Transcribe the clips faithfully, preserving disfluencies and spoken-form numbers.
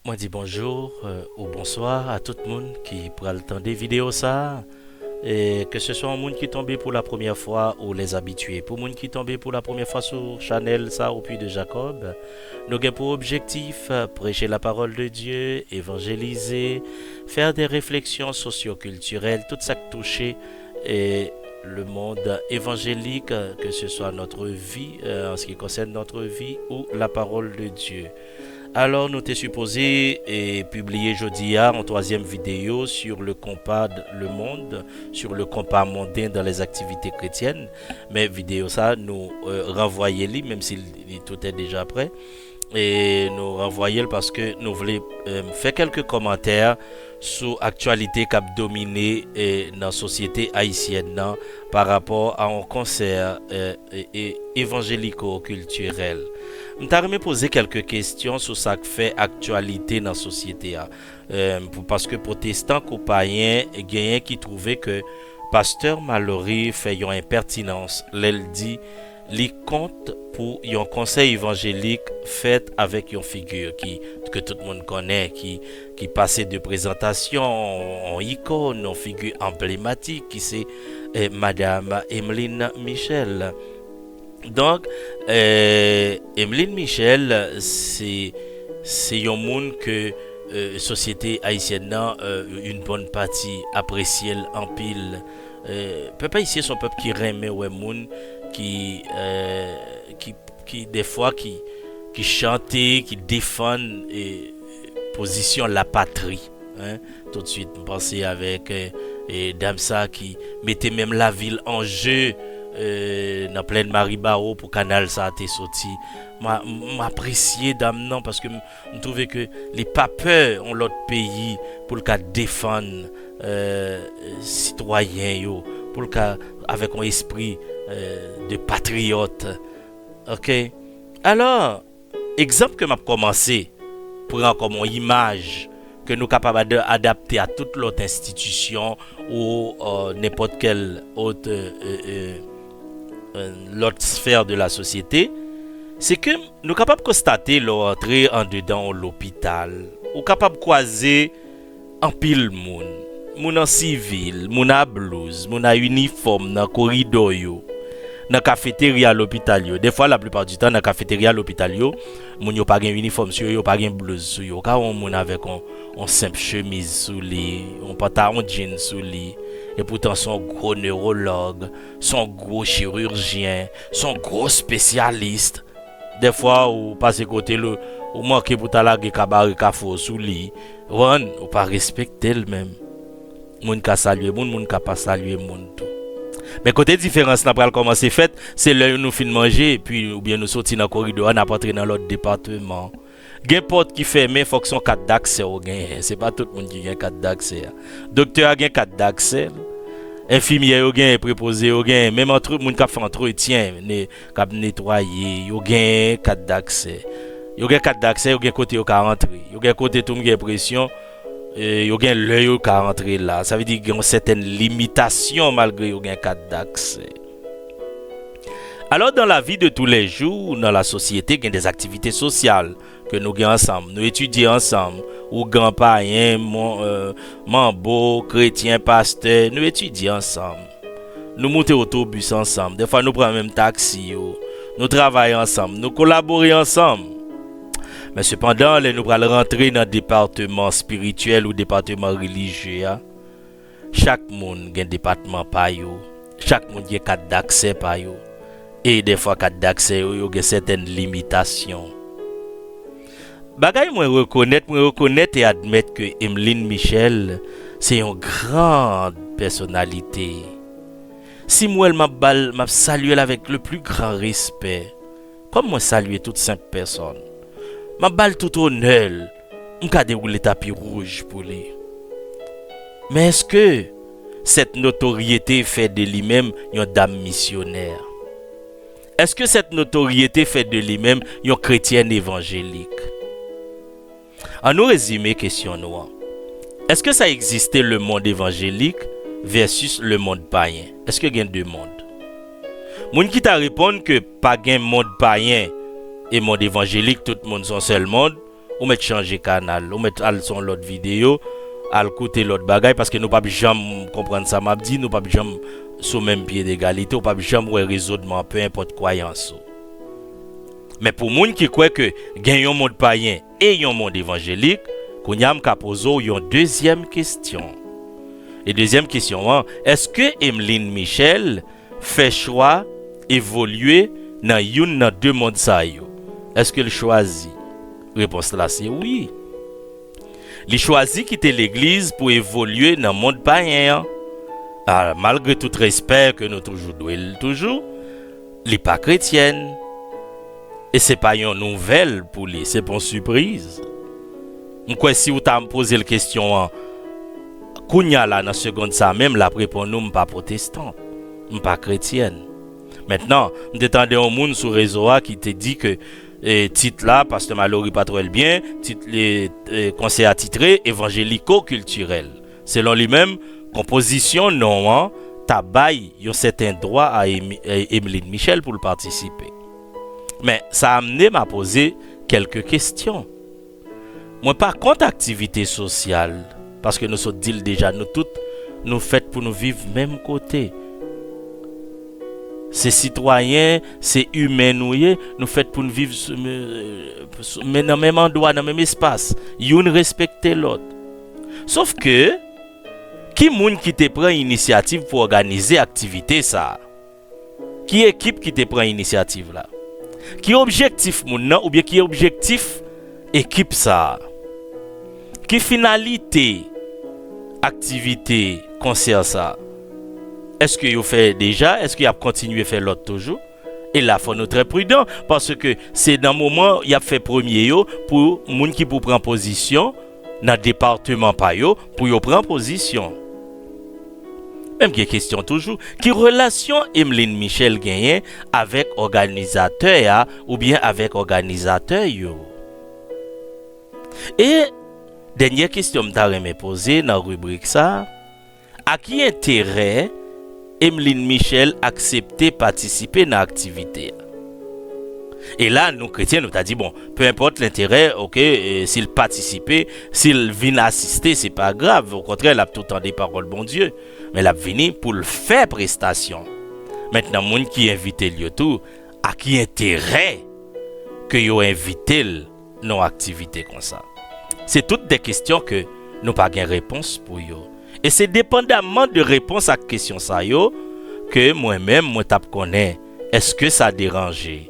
Mwen di bonjou, euh, ou bonswa a tout moun ki pral tande videyo sa a. E ke se swa yon moun ki tonbe pou la premyè fwa ou les habitués. Pou moun ki tonbe pou la premyè fwa sou chanèl sa a, au puits de Jacob, nou gen pou objektif, euh, prêcher la parole de Dieu, évangéliser, faire des réflexions socio-culturelles, tout sa k touche, e, le monde évangélique, euh, que ce soit notre vie, euh, en ce qui concerne notre vie ou la parole de Dieu. Alò, nou te sipoze, e, pibliye jodi a yon twazyèm videyo sur le compas de, le monde, sur le compas mondain dans les activités chrétiennes. Men videyo sa, nou, euh, ranvwaye li, menm si li, li tout est déjà prêt. E nou ranvwaye l paske nou vle, euh, fè kèlke kòmantè sou aktyalite k ap domine, eh, nan sosyete ayisyèn nan pa rapò a yon konsè, eh, e, e, evanjeliko-kiltirèl. M ta renmen poze kèlke kesyon sou sa k fè aktyalite nan sosyete a. Eh, pou, paske pwotestan kou payen, genyen ki twouve ke pastè Malory fè yon enpètinans lè l di li kont pou yon konsèy evanjelik fèt avèk yon figi ki, ke tout moun konnen, ki, ki pase de prezantasyon, yon ikòn, yon figi anblematik ki se, eh, Madam Emeline Michel. Donk, eh, Emeline Michel, se, se yon moun ke, eh, sosyete ayisyèn nan, eh, yon bòn pati apresye l anpil. Eh, pèp ayisyen se yon pèp ki renmen wè moun ki, eh, ki, ki defwa ki, ki chante, ki defann, eh, pozisyon lapatri. Hein? Toutswit, m panse avèk, eh, eh, dam sa ki mete menm lavi l an je, eh, nan plèn Maribawo pou kanal sa te soti. M a, m apresye dam nan paske m, m twouve ke li pa pè yon lòt peyi pou l ka defann, eh, sitwayen yo, pou l ka, avèk yon espri, eh, de patriyòt. Oke? Alò, egzanp ke m ap kòmanse pran kòm yon imaj ke nou kapab ad-, adapte a tout lòt enstitisyon ou, euh, nenpòt kèl ot, euh, euh, euh, euh, lòt sfè de la sosyete, se ke nou kapab konstate lè w antre andedan yon lopital, ou kapab kwaze anpil moun. Moun an sivil, moun a blouz, moun a inifòm nan koridò yo, nan kafeterya lopital yo. Defwa, laplipa di tan, nan kafeterya lopital yo, moun yo pa gen inifòm sou yo, yo pa gen blouz sou yo. Ou ka wè yon moun avèk yon, yon senp chemiz sou li, yon pantawon djin sou li, epoutan se yon gwo newològ, se yon gwo chirijyen, se yon gwo espesyalis. Dèfwa, ou pase kote l, ou manke pou ta lage kabare kafou sou li. Ou konprann? Ou pa respekte l menm. Moun ka salye moun, moun ka pa salye moun tou. Men kote diferans lan pral kòmanse fèt, se lè nou fin manje, epi oubyen nou soti nan koridò a, n ap antre nan lòt depatman. Gen pòt ki fèmen, fòk se yon kat daksè ou genyen. Se pa tout moun ki gen kat daksè a. Doktè a gen kat daksè l. Enfimyè yo genyen, prepoze yo genyen. Menm antre-, moun k ap fè antretyen, ne-, k ap netwaye, yo gen kat daksè. Yo gen kat daksè, yo gen kote yo ka rantre. Yo gen kote tou, m gen enpresyon, e, yo gen lè yo ka rantre la. Sa vle di gen yon sètèn limitasyon malgre yo gen kat daksè. Alors, dans la vie de tous les jours, nan la sosyete, gen des activités sociales ke nou gen ansanm. Nou etidye ansanm. Ougan, payen, mon-, euh, manbo, kretyen, pastè, nou etidye ansanm. Nou moute otobis ansanm. Dèfwa, nou pran menm taksi yo. Nou travay ansanm. Nou kolabore ansanm. Men sepandan, lè nou pral rantre nan depatman espirityèl ou depatman relijye a, chak moun gen depatman pa yo. Chak moun gen kat daksè pa yo. E dèfwa, kat daksè yo, yo gen sètèn limitasyon. Bagay mwen rekonèt, mwen rekonèt e admèt ke Emeline Michel se yon gran pèsonalite. Si m wè l, m ap ba l, m ap salye l avèk le pli gran respè. Kòm mwen salye tout senp pèsòn. M ap ba l tout onè l. M ka dewoule tapi wouj pou li. Men èske sèt notoryete fè de li menm yon dam misyonè? Èske sèt notoryete fè de li menm yon kretyèn evanjelik? Ann nou rezime kesyon nou an. Èske sa egziste lemonn evanjelik vèsis lemonn payen? Èske gen de monn? Moun ki ta reponn ke pa gen monn payen e monn evanjelik, tout moun se yon sèl monn, ou mèt chanje kanal, ou mèt al sou yon lòt videyo, al koute lòt bagay, paske nou p ap janm konprann sa m ap di, nou p ap janm sou menm pye degalite, ou p ap janm wè rezònman, pe enpòt kwayans ou. Men pou moun ki kwè ke gen yon mond payen e yon mond evanjelik, kounye a m ka poze w yon dezyèm kesyon. E dezyèm kesyon an, èske Emeline Michel fè chwa evolye nan youn nan de mond sa yo? Èske l chwazi? Repons la se wi. Li chwazi kite legliz pou evolye nan mond payen an. A, malgre tout respè ke nou toujou dwe l toujou, li pa kretyèn. E se pa yon nouvèl pou li, se pa yon sipriz. M kwè si w ta poze l kesyon an, kounye a la, nan segonn sa menm, l ap reponn ou, "M pa pwotestan, m pa kretyèn." Mentnan, m te tande yon moun sou rezo a ki te di ke, e, tit la, Pastè Malory pa t wè l byen, tit, e, e, konsè a titre Evanjeliko Kiltirèl. Selon li menm, konpozisyon non an ta bay yon sèten dwa a Emi-, e, Emeline Michel pou l patisipe. Men, sa amne m a poze kèlke kesyon. Mwen pa kont aktivite sosyal, paske nou sot di l deja, nou tout, nou fèt pou nou viv menm kote. Se sitwayen, se imen nou ye, nou fèt pou n viv sou, sou, men nan menm andwa, nan menm espas. Youn respekte lòt. Sof ke, ki moun ki te pran inisyativ pou òganize aktivite sa a? Ki ekip ki te pran inisyativ la? Ki objektif moun nan oubyen ki objektif ekip sa a? Ki finalite aktivite konsè sa a? Èske yo fè deja? Èske y ap kontinye fè lòt toujou? E la, fò nou trè pridan, paske se nan moman y ap fè premye yo pou moun ki pou pran pozisyon nan depatman pa yo, pou yo pran pozisyon. Men m gen kesyon toujou, ki relasyon Emeline Michel genyen avèk òganizatè a oubyen avèk òganizatè yo? E dènyè kesyon m ta renmen poze nan ribrik sa a, a ki enterè Emeline Michel aksepte patisipe nan aktivite a? E la, nou kretyen, nou ta di, bon, pe enpòt lenterè, oke, e, si l patisipe, si l vin asiste, se pa grav. Okontrè, l ap tou tande pawòl Bondye. Men l ap vini pou l fè prestasyon. Mentnan, moun ki envite l yo tou, a ki enterè ke yo envite l nan yon aktivite konsa? Se tout de kesyon ke nou pa gen repons pou yo. E se depandamman de repons ak kesyon sa yo ke mwen menm, mwen t ap konnen èske sa deranje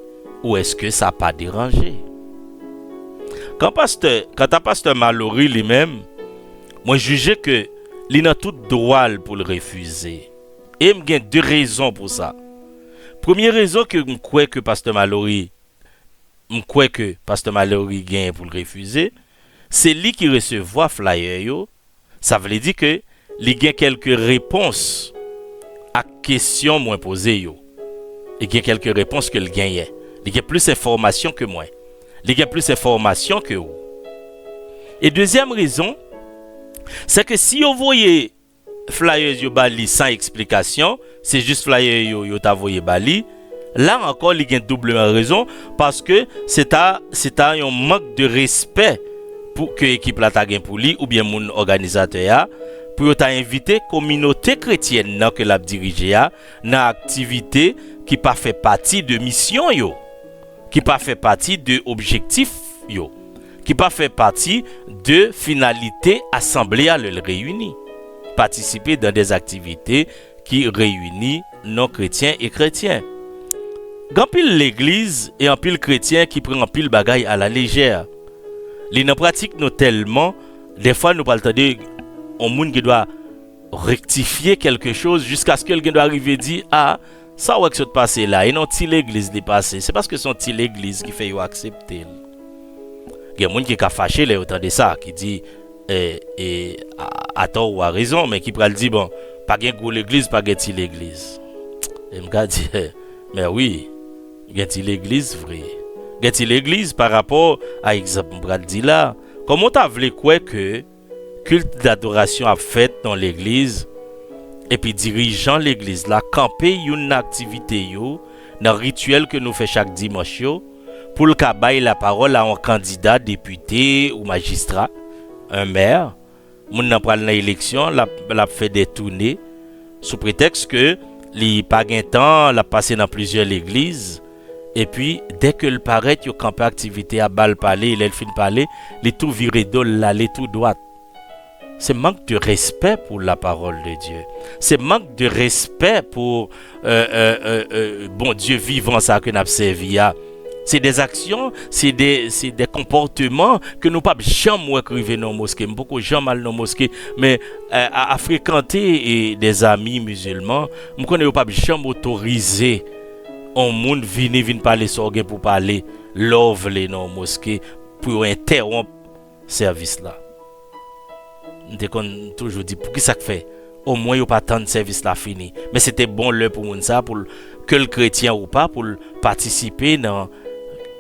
ou èske sa pa deranje. Kan pastè, kanta pastè Malory li menm, mwen jije ke li nan tout dwa l pou l refize. E m gen de rezon pou sa. Premye rezon ke m kwè ke pastè Malory, m kwè ke pastè Malory genyen pou l refize, se li ki resevwa flyer yo, sa vle di ke li gen kèlke repons ak kesyon mwen poze yo. Li gen kèlke repons ke l genyen. Li gen plis enfòmasyon ke mwen. Li gen plis enfòmasyon ke ou. E dezyèm rezon, se ke si yo voye flyers yo ba li san eksplikasyon, se jis flyer yo, yo ta voye ba li, la ankò, li gen doubleman rezon, paske se ta, se ta yon mank de respè pou ke ekip la ta gen pou li, oubyen moun òganizatè a, pou yo ta envite kominote kretyèn nan ke l ap dirije a nan aktivite ki pa fè pati de misyon yo, ki pa fè pati de objektif yo, ki pa fè pati de finalite asanble a lè l reyini. Patisipe dan dè aktivite ki reyini non kretyen e kretyen. Gen anpil legliz e anpil kretyen ki pran anpil bagay a la lejè. Li nan pratik nou tèlman, dèfwa nou pral tande yon moun ki dwa rektifye kèlke choz jiskaske l gen dwa rive di, a, sa w wè k sot pase la, e nan ti legliz li pase, se paske se yon ti legliz ki fè yo aksepte l. Gen moun ki ka fache lè yo tande sa, ki di, e, e, a, atò ou a rezon, men ki pral di, bon, pa gen gwo legliz, pa gen ti legliz. E m ka di, men wi, gen ti legliz vre. Gen ti legliz pa rapò a egzanp m pral di la. Kòman w ta vle kwè ke kilt dadorasyon ap fèt nan legliz, epi dirijan legliz la kanpe youn nan aktivite yo, nan rityèl ke nou fè chak dimanch yo, pou l ka bay lapawòl a yon kandida depite ou majistra, un maire, moun nan pral nan eleksyon, l ap, l ap fè de toune, sou pretèks ke li pa gen tan, l ap pase nan plizyè legliz, epi, dèke l parèt, yo kanpe aktivite a, ba l pale, lè l fin pale, li tou vire do l, l ale tou dwat. Se mank de respè pou la parole de Dieu. Se mank de respè pou euh, euh, euh, euh, Bondye vivan sa ke n ap sèvi a. Se de aksyon, se de, se de konpòteman ke nou p ap janm wè k rive nan yon moske. M poko janm al nan yon moske, men euh, a, a frekante e de zanmi mizilman, m konnen yo p ap janm otorize yon moun vini, vin pale sa w gen pou pale, lè w vle nan yon moske, pou yo entèwonp sèvis la. M te konn toujou di, poukisa k fè omwen yo pa tann sèvis la fini? Men se te bon lè pou moun sa, pou l, ke l kretyen ou pa, pou l patisipe nan,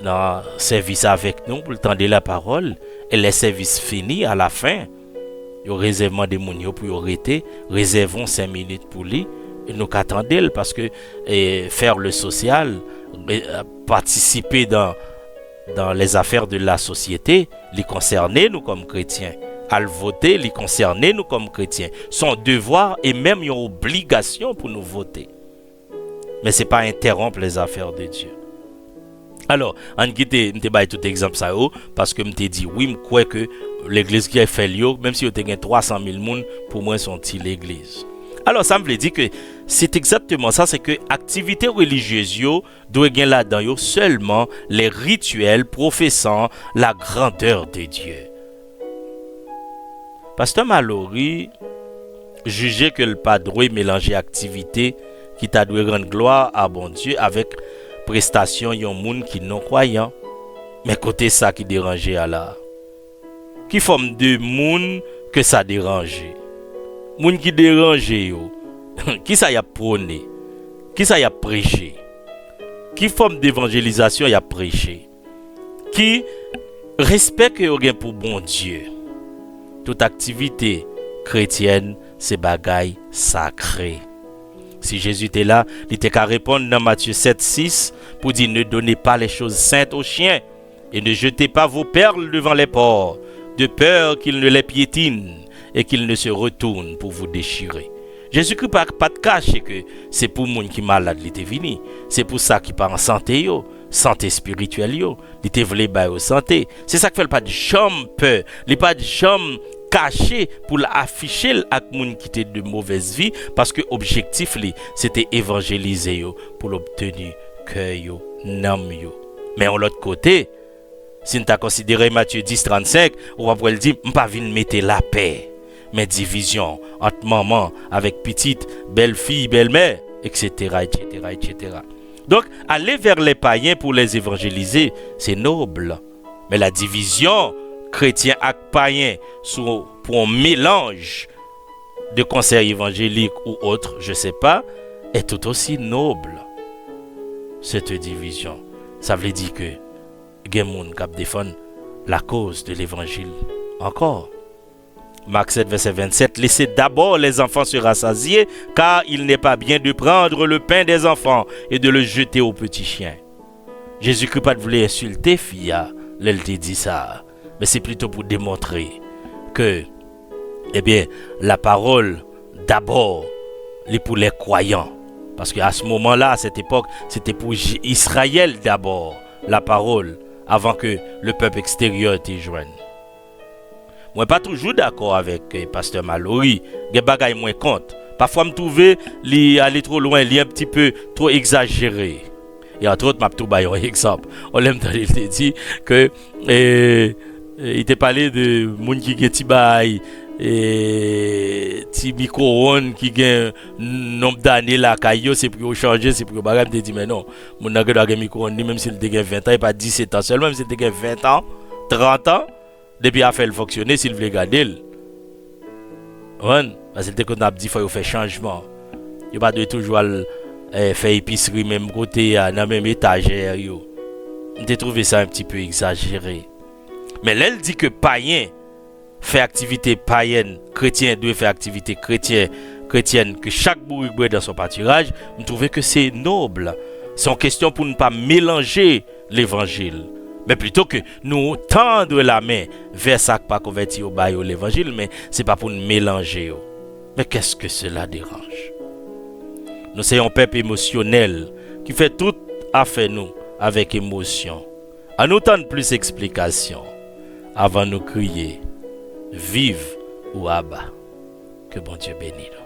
nan sèvis avèk nou, pou l tande lapawòl. E lè sèvis fini, alafen, yo rezèv, mande moun yo pou yo rete, rezève yon senk minit pou li, e nou ka tande l, paske eh, faire le social, re- euh, patisipe dans, dans les affaires de la société, li konsène nou kòm kretyen. Al vote, li konsène nou kòm kretyen. Se yon devwa e menm yon obligasyon pou nou vote. Men se pa entèwonp les affaires de Dieu. Alò, ann kite m te bay tout egzanp sa yo, paske m te di wi, m kwè ke legliz Greyfell yo, menm si yo te gen twa san mil moun, pou mwen se yon ti legliz. Alò, sa m vle di ke se egzakteman sa, se ke aktivite relijyez yo dwe gen ladan yo sèlman les rituels professant la grandeur de Dieu. Pastè Malory jije ke l pa dwe melanje aktivite ki ta dwe rann glwa a Bondye avèk prestasyon yon moun ki non-kwayan. Men kote sa ki deranje a la a? Ki fòm de moun ke sa deranje? Moun ki deranje yo, kisa y ap pwone? Kisa y ap preche? Ki fòm devanjelizasyon y ap preche? Ki respè ke yo gen pou Bondye? Tout aktivite kretyèn se bagay sakre. Si Jezi te la, li te ka reponn nan Matye sèt sis pou di, ne donnez pas les choses saintes aux chiens et ne jetez pas vos perles devant les porcs, de peur qu'ils ne les piétinent et qu'ils ne se retournent pour vous déchirer. Jezikri pa, pa t kache ke se pou moun ki malad li te vini. Se pou sa ki pa an sante yo, sante espirityèl yo. Li te vle ba yo sante. Se sa k fè l pa t janm pè. Li pa t janm kache pou l afiche l ak moun ki te de movèz vi, paske objektif li, se te evanjelize yo, pou l obteni kè yo, nanm yo. Men yon lòt kote, si n ta konsidere Matye dis trannsenk, ou p ap wè l di, m pa vin mete lapè, men divizyon ant manman avèk pitit, bèlfi, bèlmè, et cetera, et cetera, et cetera. Donk, aller vers les païens pour les évangéliser, c'est noble. Men la divizyon kretyen ak payen sou, pou yon melanj de konsèy evanjelik ou autre, je sais pas, est tout aussi noble. Cette division, sa vle di ke gen moun k ap defann la cause de l'évangile ankò. Marc sept, verset vingt-sept, laissez d'abord les enfants se rassasier, car il n'est pas bien de prendre le pain des enfants et de le jeter aux petits chiens. Jezikri pa t vle ensilte fi a lè l te di sa, men se plito pou demontre ke, ebyen, la parole d'abord, li pou les croyants. Paske à ce moment-là, à cette époque, c'était pour J- Israël d'abord, la parole, avant que le peuple extérieur te jwenn. Mwen pa toujou dakò avèk eh, pastè Malory. Gen bagay mwen kont. Pafwa m twouve li ale two lwen, li un petit peu twò egzajere. E antwòt, m ap tou bay yon egzanp. On lè m tande l te di ke eh, eh, li te pale de moun ki gen ti bay, eh, ti mikwowonn ki gen nonb dane lakay yo, se pou yo chanje, se pou yo bagay. M te di, men non, moun nan gen dwa gen mikwowonn li, menm si l te gen ven tan, e pa disèt an sèlman, menm si l te gen ven tan, trant an, depi afè l fonksyone, si l vle gade l. Konprann? Paske l te konn ap di fò yo fè chanjman. Yo pa dwe toujou al eh, fè episri menm kote a, nan menm etajè yo. M te twouve sa un petit peu egzajere. Men lè l di ke payen fè aktivite payèn, kretyen dwe fè aktivite kretyen, kretyèn, que chaque bourrique boit dans son pâturage, m twouve ke se nob. Se yon kesyon pou n pa melanje levanjil. Men plito ke nou tendre la men vè sa k pa konvèti yo, ba yo levanjil, men se pa pou n melanje yo. Mais qu'est-ce que cela dérange? Nou se yon pèp emosyonèl ki fè tout afè nou avèk emosyon. Ann nou tann plis eksplikasyon avan nou kriye, viv ou aba. Ke Bondye beni nou.